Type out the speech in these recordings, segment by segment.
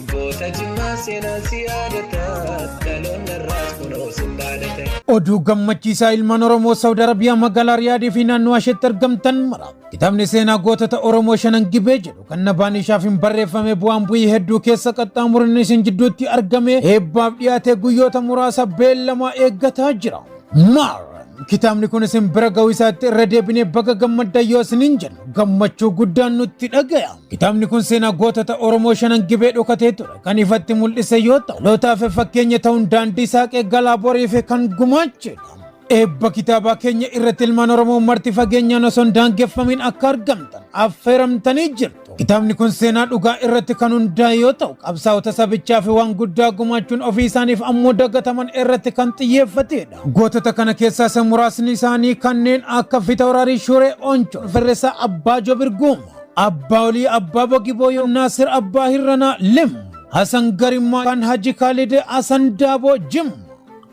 Goota Jimmaa seenaan si yaadata, dhaloonni irraas kunoo sin dhaadate. Oduu gammachiisaa ilmaan Oromoo Saawud Arabiyaa magaalaa Riyaadii fi naannoo isheetti argamtan mara. Kitaabni seenaa gootota Oromoo shanan gibee jedhu kan Nabaan ishaaf hin barreeffame bu'aan bu'ii hedduu keessa qaxxaamurin isin jidduutti argame eebbaaf dhiyaate guyyoota muraasa beellamaa eeggataa jira. Maar kitaabni kun isin bira ga'uu isaatti irra deebinee baga gammadda yoo isiniin jennu gammachuu guddaan nutti dhagaya. Kitaabni kun seenaa gootota Oromoo shanan gibee dhokatee ture kan ifatti mul'ise yoo ta'u dhalootaaf fakkeenya ta'uun daandii saaqee galaa boriif kan gumaachedha. Eebba kitaabaa keenya irratti ilmaan Oromoo marti fageenyaan osoo hin daangeffamin akka argamtan affeeramtanii jirtu. Kitaabni kun seenaa dhugaa irratti kan hundaa'e yoo ta'u qabsaa'ota sabichaa fi waan guddaa gumaachuun ofii isaaniif ammoo dagataman irratti kan xiyyeeffatedha. Gootota kana keessaa isa muraasni isaanii kanneen akka Fitawraarii Shuree Onchoo, Firrisaa Abbaa Jobir Guuma, Abbaa Olii Abbaa Bogibooyoo, Naasir Abbaa Hirranaa Lim, Hasan Garimmaa kan Haji Khalid Hasan Daaboo Jim,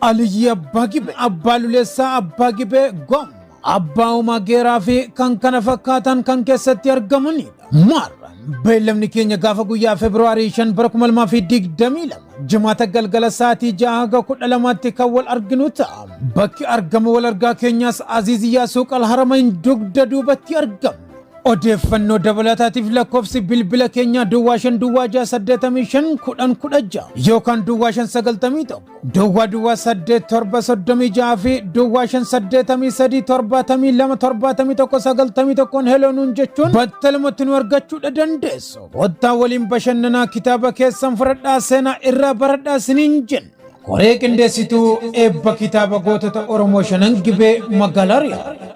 Aliyyi Abbaa Gibee, Abbaa Luleessaa Abbaa Gibee Gom, Abbaa Uumaa Geeraa fi kan kana fakkaatan kan keessatti argamanidha. Maarra beellamni keenya gaafa guyyaa Feebruwaarii 5 bara 2022 jimaata galgala sa'aatii 6 haga 12tti kan wal arginu ta'a. Bakki argama wal argaa keenyaas Aziiziyyaa Suuqal Haramain dugda duubatti argama. Odeeffannoo dabalataatiif lakkoofsi bilbila keenyaa duwwaa 5 duwwaa 6 85 10 16 yookaan duwwaa 5 91 duwwaa duwwaa 8 7 36 fi duwwaa 5 83 72 71 91 heloo nuun jechuun battalumatti nu argachuudha dandeessu. Kottaa waliin bashannanaa kitaaba keessan fudhadhaa seenaa irraa baradhaa isiniin jenna. Koree qindeessituu eebba kitaaba gootota Oromoo shanan gibee magaalaa Riyaad.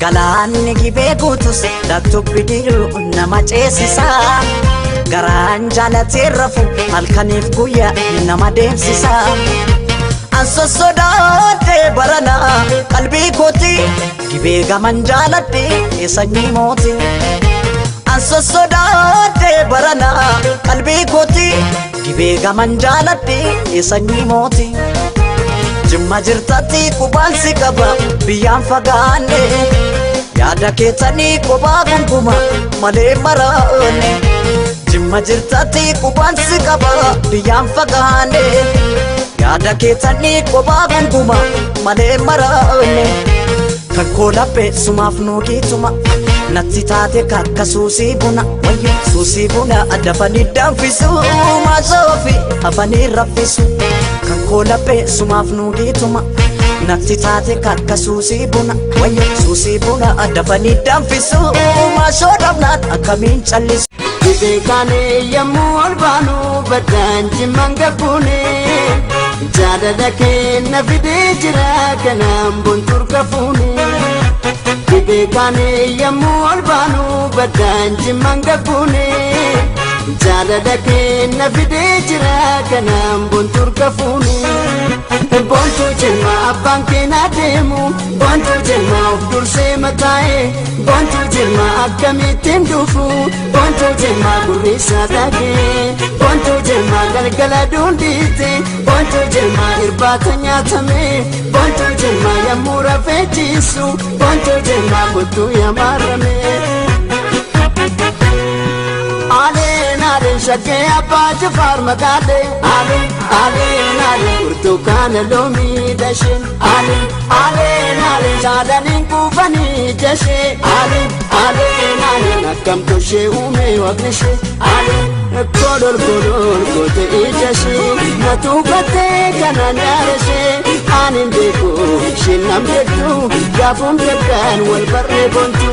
Galaanni gibee guutus laktubbi diruu nama ceesisa. Garaan jaalatee rafu halkaniif guyyaa nama deemsisa. An sossodaadhee barana qalbii kooti gibee gaman jaaladhe sanyii mooti. An sossodaadhee barana qalbii kooti gibee gaman jaaladhe sanyii mooti. Jimma jirtatti qubaan si qaba biyyaan fagaanne yaada keessanii qubaa gunguma malee maraanne. Jimma jirtatti qubaan si qaba biyyaan fagaanne yaada keessanii qubaa gunguma malee maraanne. Kan koo laphee sumaaf nuugiituma natti taate kakka suusii buna wayyo suusii buna dafanii danfisu maasoofi hafanii raffisu. Kan koo laphee sumaaf nuugiituma natti taate kakka suusii buna wayyo suusii buna dafanii danfisu maasoo dhabnaan akkamiin callisu. Gibee kaanee yommuu ol baanu baddaan jimmaan gabbuune jaalala keenna fidee jira kanaan bontuur kafuune. Gibee kaanee yommuu ol baanu baddaan jimmaan gabbuune jaalala keenna fidee jira kanaan bontuur kafuune. Boontuu jimmaa abbaan keenaa deemu boontuu jimmaa of dursee mataa'e boontuu jimmaa akkamittiin dhufu boontuu jimmaa gurri isaa dhagee boontuu jimmaa galgala duundiite boontuu jimmaa irbaata nyaatame boontuu jimmaa yommuu rafee ciisu boontuu jimmaa kottuu yamaarame. Aleen aleen shakkee abbaa jifaar magaalee aleen aleen aleen burtukaana loomii dashee aleen aleen aleen jaalaniin kuufanii jashee aleen aleen aleen akkam toshee uume waaqni ishee aleen kolol kolol goote ija ishee na tuufattee kanaan yaada ishee ani hin beeku isheen nan beektu gaafuun takkaan wal barree boontu.